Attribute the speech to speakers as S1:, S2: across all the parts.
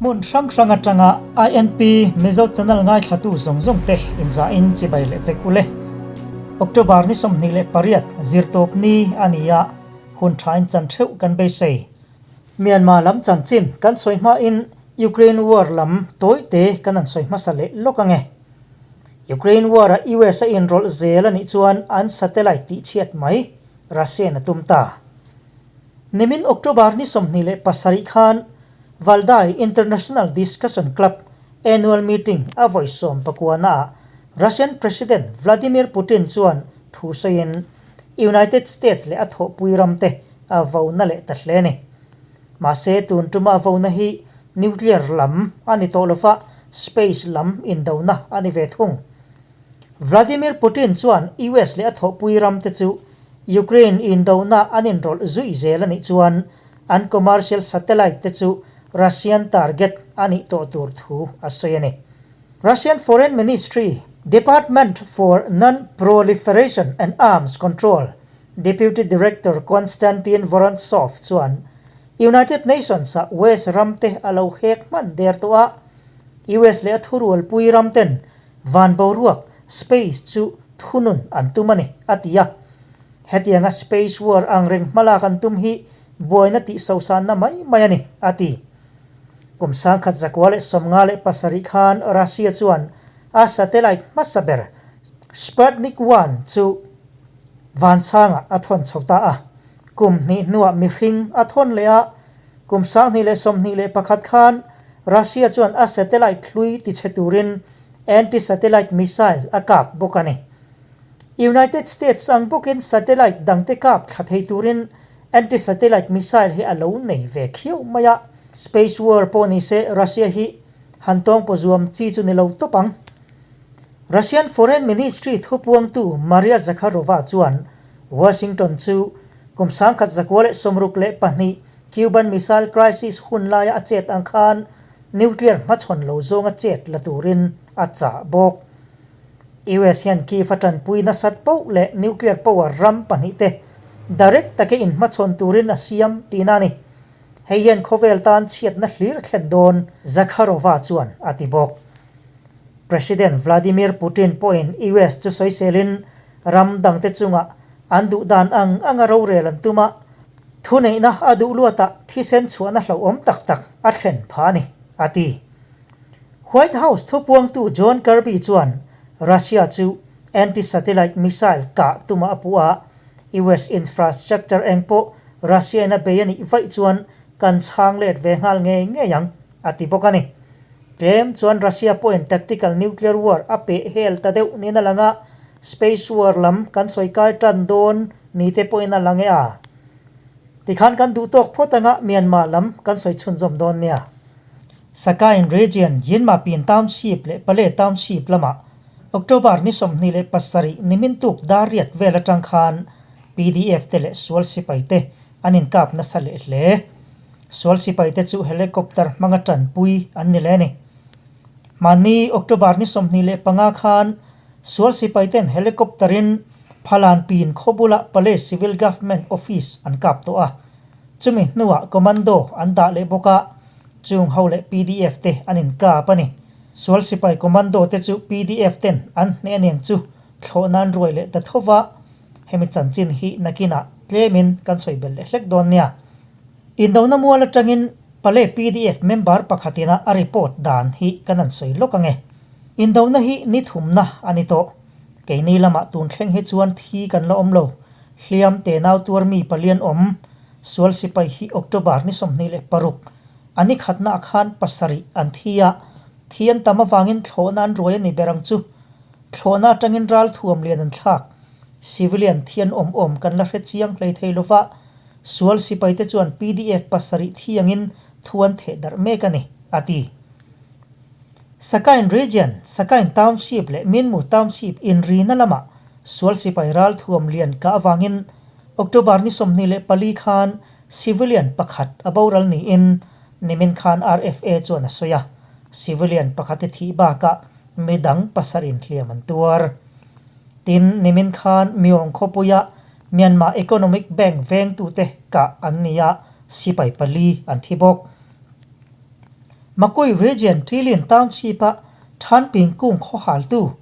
S1: Hmun hrang hrang atanga INP Mizo channel ngaithlatu zawng zawng te inzahin chibai leh vek ule. October ni 28 zirtawp ni a ni a, hun thain chan theuh kan beisei. Myanmar lam chanchin kan sawi hmain Ukraine war lam tawi te kan han sawi hmasa leh lawk ange. Ukraine war a US a inrawlh zel a nih chuan an satellite tihchhiat mai Russian a tum ta. Nimin October ni 27 khan Valdai International Discussion Club annual meeting a vawi 19 ah Russian President Vladimir Putin chuan thu sawiin United States leh a thawhpui ram te a vo na leh ta hle a ni. Mahse tun tuma a vo na hi nuclear lam a ni tawh lova space lam indona a ni ve thung. Vladimir Putin chuan US leh a thawhpui ram te chu Ukraine indona an inrawlh zui zel a nih chuan an commercial satellite te chu Russian target a nih tawh tur thu a sawi a ni. Russian Foreign Ministry, Department for Non-Proliferation and Arms Control Deputy Director Konstantin Vorontsov chuan United Nations-ah West ram te a lo hek hman der tawh a, US leh a thurualpui ram ten van boruak, space, chu thunun an tum a ni, a ti a. Hetianga space war ang reng hmalak an tum hi buaina tih sosanna mai mai a ni, a ti. Kum 1957 khan Russia chuan a satellite hmasa ber Sputnik 1 chu vansangah a thawn chho ta a. Kum hnih hnuah mihring a thawn leh a, kum 2021 khan Russia chuan a satellite hlui tichhe turin anti-satellite missile a kap bawk a ni. United States ang bawkin satellite dangte kap thla thei turin anti-satellite missile hi a lo nei ve khiau mai a. Space war pawh ni se Russia hi han tawng paw zuam chi chu ni lo tawp ang. Russian Foreign Ministry thupuangtu Maria Zakharova chuan Washington chu kum 1962 Cuban Missile Crisis hun laia a chet ang khan nuclear hmachhawn lo zawnga chet la turin a chah bawk. US hian Kyiv a tanpui nasat poh leh nuclear power ram pahnih te direct take inhmachhawn turin a siam tihna a ni. Hei hian khawvel tan chhiatna hlir thlen dawn, Zakharova chuan a ti bawk. President Vladimir Putin pawhin US chu sawiselin ram dangte chungah an duh dan ang anga rorel an tum a, thuneihna a duh luatah thisen chhuahna hlauhawm tak tak a thlen phah a ni, a ti. White House thupuangtu John Kirby chuan Russia chu anti-satellite missile kah tuma a puh a, US infrastructure eng pawh Russia in a bei a nih vaih chuan kan chhang let ve nghal ngei ngei ang, a ti bawk a ni. Tlem chuan Russia pawhin tactical nuclear war a peh hel ta deuh niin a lang a, space war lam kan sawi kai tan dawn ni te pawhin a lang e a. Tikhan kan duh tawk phawt anga Myanmar lam kan sawi chhunzawm dawn nia. Sakain Region, Yinmapin Township leh Pale Township lamah October ni 27 nimin tuk dar riat vel atang khan PDF te leh sual sipai te an inkap nasa leh hle. Sual sipai te chu helicopter hmanga tanpui an ni leh a ni. Mahni October ni 25 khan sual sipai ten helicopter in Phalan pin khaw bulah Pale Civil Government Office an kap tawh a. Chumi hnuah commando an dah leh bawk a, chung ho leh PDF te an inkap a ni. Sual sipai commando te chu PDF ten an hneh aniang chu thlawh nan ruai leh ta tho va, hemi chanchin hi nakinah tlemin kan sawi belh leh hlek dawn nia. Indona mual atangin Pale PDF member pakhatina a report dan hi kan han sawi lawk ange. Indona hi ni thumna a ni tawh. Keini lamah tun thleng hi chuan thi kan la awm lo. Hliam te nau tuar mi palian awm. Sual sipai hi October ni 26 a ni khatnaah khan pasarih an thi a, thi an tam avangin thlawhna an ruai a ni ber ang chu. Thlawhna atangin ral thuam lian an thlak. Civilian thi an awm awm kan la hre chiang hlei thei lova, sual sipaite chuan PDF pasarih thi angin thu an theh darh mek a ni, a ti. Sakain Region, Sakain Township leh Minmu Township inrina lamah sual sipai ral thuam lian kah avangin October ni 24 khan civilian pakhat a boral niin nimin khan RFA chuan a sawi a, civilian pakhat i thih bakah midang pasarih hliam an tuar. Tin, nimin khan Myong khawpuia Myanmar Economic Bank vengtute kah an ni a, sipai pali an thi bawk. Makoi Region Ṭilin Township-a Thanping kung khawhaltu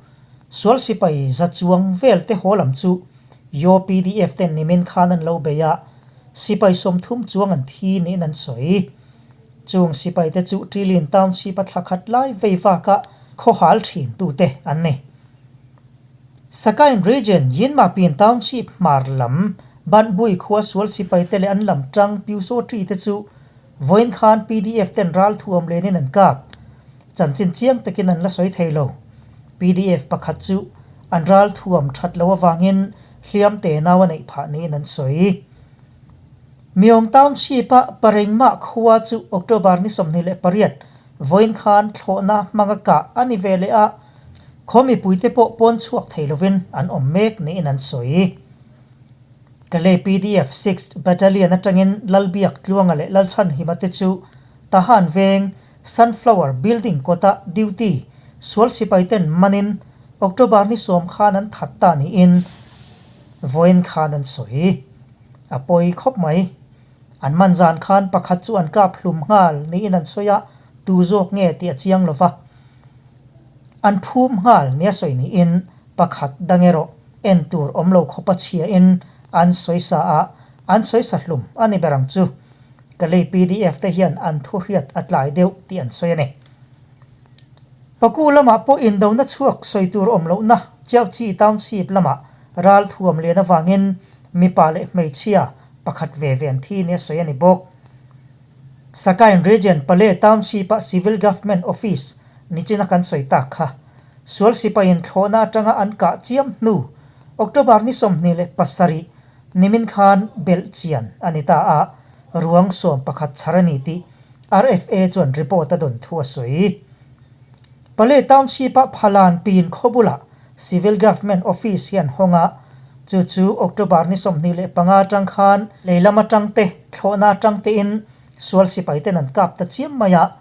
S1: sual sipai za chuang vel te haw lam chu Yaw PDF ten nimin khan an lo bei a, sipai 30 chuang an thi niin an sawi. Chung sipai te chu Ṭilin Township-a thla khat lai vei vaka khawhal ṭhin tute an ni. Sakain Region Yinmapin Township hmar lam Banbui khua sual sipai te leh an lam ṭang Pyusawṭi te chu Vawiin khan pdf ten ral thuam lenin an kap. Chanchin chiang takin an la sawi thei lo. Pdf pakhat chu an ral thuam that lo avangin hliam te nau a neih phah niin an sawi. Myong Township-a Parengmah khua chu October ni 28 vawiin khan thlawhna hmanga kah a ni ve leh a, khaw mipuite pawh pawn chhuak thei lovin an awm mek niin an sawi. Kalay pdf Sixth Battalion atangin Lalbiak Tluanga leh Lalchhanhima te chu Tahan veng Sunflower Building kawta duty sual sipai ten manin October ni 10 khan an that ta niin vawiin khan an sawi. A pawi khawp mai. An man zan khan pakhat chu an kap hlum nghal niin an sawi a, tu zawk nge tih a chiang lova. An phum nghal nia sawi niin pakhat dang erawh en tur awm lo khawpa chhiain an sawisa a, an sawisa hlum a ni ber ang chu. Kalay pdf te hian an thu hriat a tlai deuh tih an sawi a ni. Paku lamah pawh indona chhuak sawi tur awm lohna Chiauchi Township lamah ral thuam lian avangin mipa leh hmeichhia pakhat ve ve an thi nia sawi a ni bawk. Sakain Region Pale Township-a Civil Government Office nichina kan sawi tak kha sual sipaiin thlawhna atanga an kah chiam hnu October ni 27 nimin khan belh chian a ni ta a, ruang 11 chhar a ni tih RFA chuan report a dawn thu a sawi. Pale Township-a Phalan pin khaw bulah Civil Government Office hi an hawng a, chu chu October ni 25 atang khan lei lam atang te, thlawhna atang tein sual sipai ten an kap ta chiam mai a.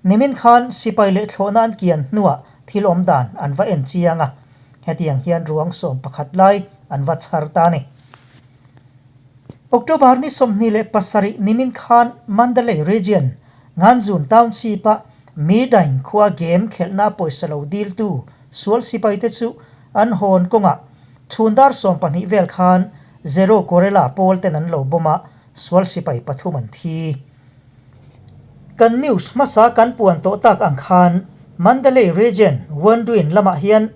S1: Nimin khan sipai leh thlawhna an kian hnuah thil awm dan an va en chiang a, hetiang hian ruang 11 lai an va chhar ta a ni. October ni 27 nimin khan Mandalay Region Nganzun Township-a Midaing khua game khelhna pawisa lo diltu sual sipai te chu an hawn kawngah chhun dar 12 vel khan Zero Guerrilla pawl ten an lo bawm a, sual sipai pathum an thi. Kan news hmasa kan puan tawh tak ang khan Mandalay Region Wanduin lamah hian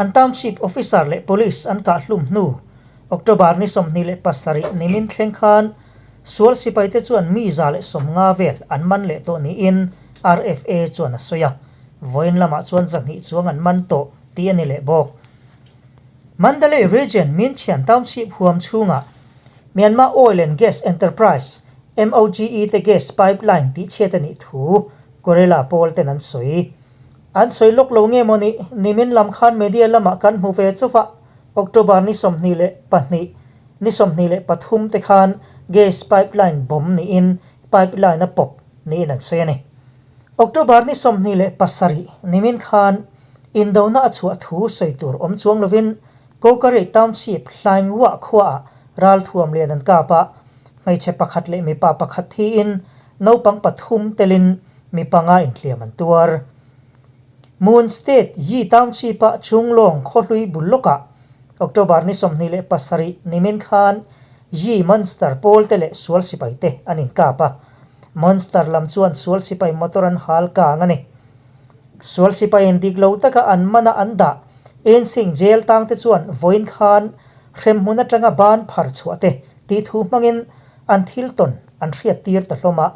S1: an Township Officer leh Police an kah hlum hnu October ni 27 nimin thleng khan sual sipai te chuan mi 150 vel an man leh tawh niin RFA chuan a sawi a, vawiin lamah chuan 200 chuang an man tawh tih a ni leh bawk. Mandalay Region Myinchian Township huam chhungah Myanmar Oil and Gas Enterprise, MOGE, te gas pipeline tih chhiat a nih thu Guerrilla pawl ten an sawi. An sawi lawk lo nge maw ni? Nimin lam khan media lamah kan hmu ve chauh a, October ni 22, ni 23 te khan gas pipeline bomb niin pipeline a pawp niin an sawi a ni. October ni 27 nimin khan indona a chhuah thu sawi tur awm chuang lovin Kokare Township Hlaingwa khuaah ral thuam lian an kap a, hmeichhe pakhat leh mipa pakhat thiin naupang pathum telin mi panga inhliam an tuar. Mon State Yi Township-a Chunglawng khawhlui bul lawkah October ni 27 nimin khan Yi Monster pawl te leh sual sipai te an inkap a, Monster lam chuan sual sipai motor an hal kang a ni. Sual sipaiin dik lo taka an mana an dah Ensing jail tang te chuan vawiin khan hremhmun atanga ban phar chhuah te tih thu hmangin an thil tawn an hriat tir ta hlawm a.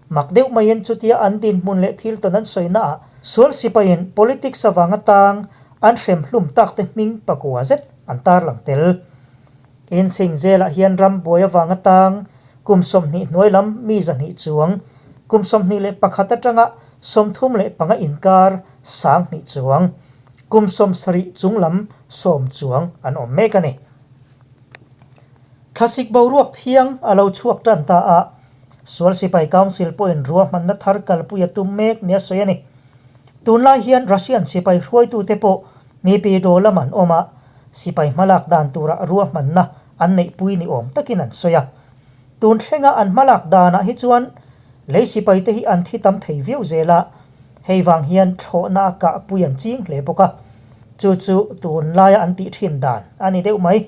S1: Mak deuh maiin chutia an dinhmun leh thil tawn an sawi naah sual sipaiin politics avanga tang an hrem hlum tak te hming pakua zet an tarlang tel. Ensing jail-ah hian ram buai avanga tang kum 20 hnuai lam mi 200 chuang, kum 21 atanga 35 inkar 10,000 chuang, kum 70 chung lam 10 chuang an awm mek a ni. Thlasik boruak thiang a lo chhuak tan ta a, sual sipai council pawhin ruahmanna thar kalpui a tum mek nia sawi a ni. Tunlai hian Russian sipai hruaitute pawh mipi daw lam an awm a, sipai hmalak dan tura ruahmanna an neihpui ni awm takin an sawi a. Tun thlenga an hmalak danah hi chuan Lei sipaite hi an thi tam thei viau zel a, hei vang hian thlawhna a kahpui an ching hle bawk a, chu chu tunlaia an tih thin dan a ni deuh mai.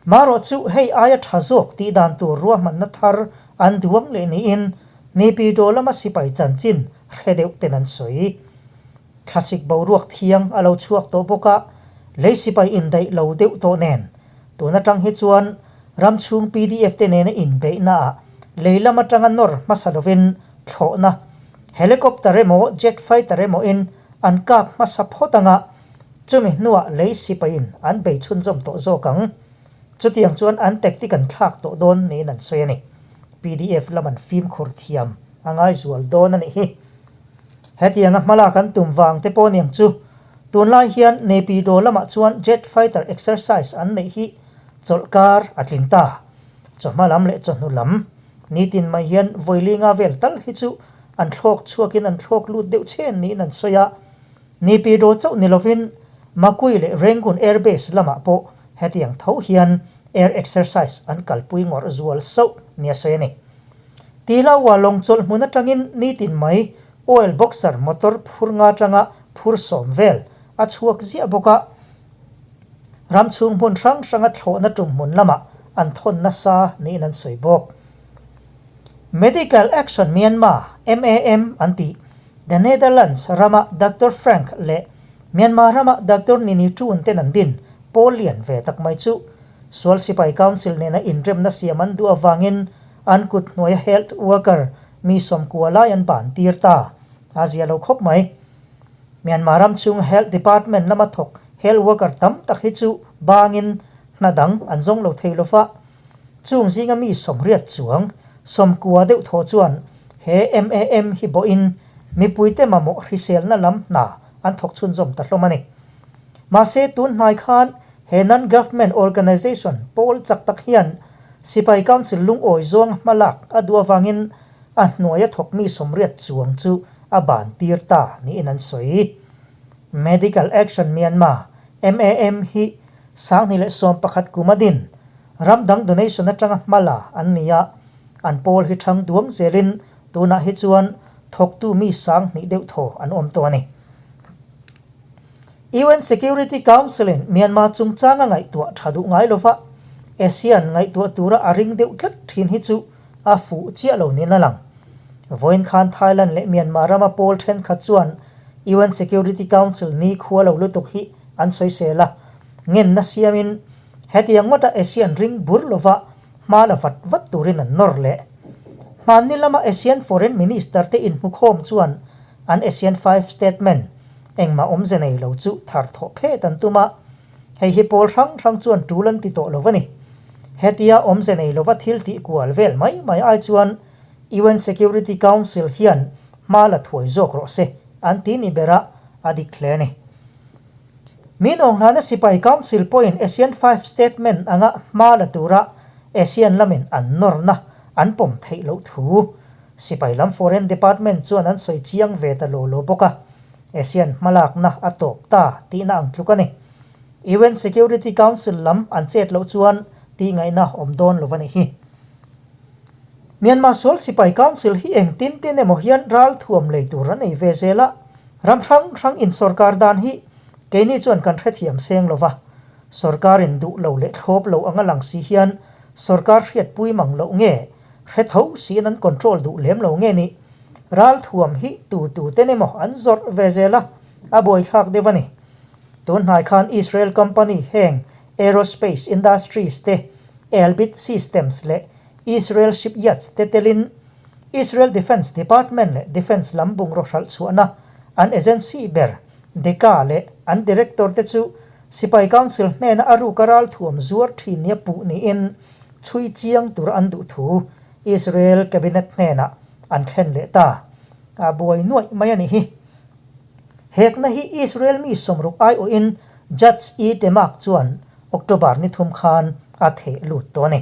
S1: Marawh chu hei aia tha zawk tih dan tur ruahmanna thar an duang leh niin Naypyidaw lama sipai chanchin hre deuh ten an sawi. Thlasik boruak thiang a lo chhuak tawh bawk a, lei sipai indaih lo deuh tawh nen tun atang hi chuan ram chhung pdf te nena inbeihnaah lei lam atanga nawr hmasa lovin thlawhna helicopter emaw jet fighter emaw in an kap hmasa phawt anga chumi hnuah lei sipaiin an bei chhunzawm tawh zawk ang. Chutiang chuan an tactic an thlak tawh dawn niin an sawi a ni. Pdf lam an fimkhur thiam a ngaizual dawn a nih hi. Hetianga hmalak an tum vang te pawh aniang chu tunlai hian Naypyidaw lamah chuan jet fighter exercise an neih hi chawlhkar a tling ta. Chawhma lam leh chawhnu lam nitin mai hian vawilinga vel tal hi chu an thlawk chhuakin an thlawk lut deuh chhen niin an sawi a. Naypyidaw chauh ni lovin Makui leh Rangoon Air Base lamah pawh hetiang tho hian air exercise an kalpui ngawrh zual sauh nia sawi a ni. Tilaua lawng chawlh hmun atangin nitin mai oil boxer motor phur nga atanga phur sawm vel a chhuak ziah bawk a, ram chhung hmun hrang hranga thlawhna tum hmun lamah an thawn nasa niin an sawi bawk. Medical Action Myanmar, MAM, an tih, The Netherlands rama Doctor Frank leh Myanmar rama Doctor Nini Tun ten an din pawl lian ve tak mai chu Sual Sipai Council nena inremna siam an duh avangin an kut hnuaia health worker mi sawmkua lai an ban tir ta a zia lo khawp mai. Myanmar ram chung health department lama thawk health worker tam tak hi chu bangin hna dang an zawng lo thei lo va, chung zinga mi sawmriat chuang sawmkua deuh thaw chuan he MAM hi bawhin mipuite mamawh hriselna lam hna an thawk chhunzawm ta hlawm a ni. Mahse tun hnai khan He non-government organization pawl chak tak hian Sipai Council lungawi zawng hmalak a duh avangin a hnuaia thawkmi sawmriat chuang chu a ban tir ta niin an sawi. Medical Action Myanmar, MAM, hi 2011 kum a din ram dang donation atanga hmala an ni a, an pawl hi thang duang zelin tunah hi chuan thawktu mi 2000 deuh thaw an awm tawh a ni. UN Security Council-in Myanmar chungchanga ngaihtuah tha duh ngai lova ASEAN ngaihtuah tura a ring deuh tlat thin hi chu a fuh chiah lo niin a lang. Vawiin khan Thailand leh Myanmar rama pawl thenkhat chuan UN Security Council ni khua lo lutuk hi an sawisel a, ngenna siamin hetiang ngawta ASEAN ring bur lova hma la vat vat turin an nawr leh. Hmanni lama ASEAN Foreign Minister te inhmukhawm chuan An ASEAN Five Statement engmah awmze nei lo chu thar thawh phet an tum a, hei hi pawl hrang hrang chuan tul an ti tawh lo a ni. Hetia awmze nei lova thil tih kual vel mai mai ai chuan UN Security Council hian hma la thuai zawk rawh se an ti ni ber a, a dik hle a ni. Min awnghlana sipai council pawhin ASEAN Five Statement anga hma la tura ASEAN lamin an nawrna an pawm theih loh thu Sipai lam Foreign Department chuan an sawi chiang ve ta law law bawk a, ASEAN hmalakna a tawp ta tihna ang tluk a ni. UN Security Council lam an chet loh chuan tihngaihna awm dawn lo a nih hi. Myanmar Sual Sipai Council hi eng tin tin emaw hian ral thuam lei tur an ei ve zel a, ram hrang hrang in sawrkar dan hi keini chuan kan hrethiam seng lo va, sawrkar in duh lo leh thlawp lo anga lang si hian sawrkar hriatpui mang loh nge Hre tho siin an control duh lem lo nge ni? Ralthuam hi tu tu ten emaw an zawrh ve zel a, a buaithlak deuh a ni. Tun hnai khan Israel company heng Aerospace Industries te, Elbit Systems leh Israel Shipyards te telin Israel Defence Department leh Defence lam bungraw hralh chhuahna an agency ber Deka leh an director te chu Sipai Council hnena a ruka ralthuam zuar thin nia puh niin chhui chiang tur an duh thu Israel Cabinet hnenah an thlen leh ta. A buai nuaih mai a nih hi. Hekna hi Israel mi sawmruk aiawhin Judge E. Demark chuan October ni thum khan a theh lut tawh a ni.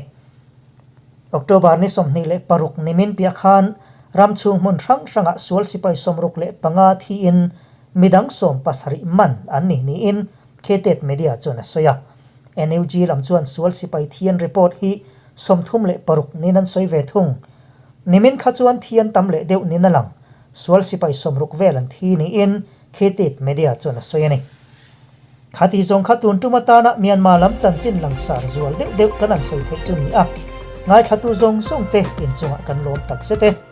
S1: October ni 26 nimin piah khan ram chhung hmun hrang hrangah sual sipai 65 thiin midang 17 man an ni niin Ktet Media chuan a sawi a. NUG lam chuan sual sipai thian report hi 36 niin an sawi ve thung. Nimin kha chuan thi an tam leh deuh nin a lang. Sual sipai sawmruk vel an thi niin Khitit media chuan a sawi a ni. Khati zawng kha tun tum atana Myanmar lam chanchin langsar zual deuh deuh kan han sawi theih chu ni a, ngaithlatu zawng zawng te inchungah kan lawm tak zet e.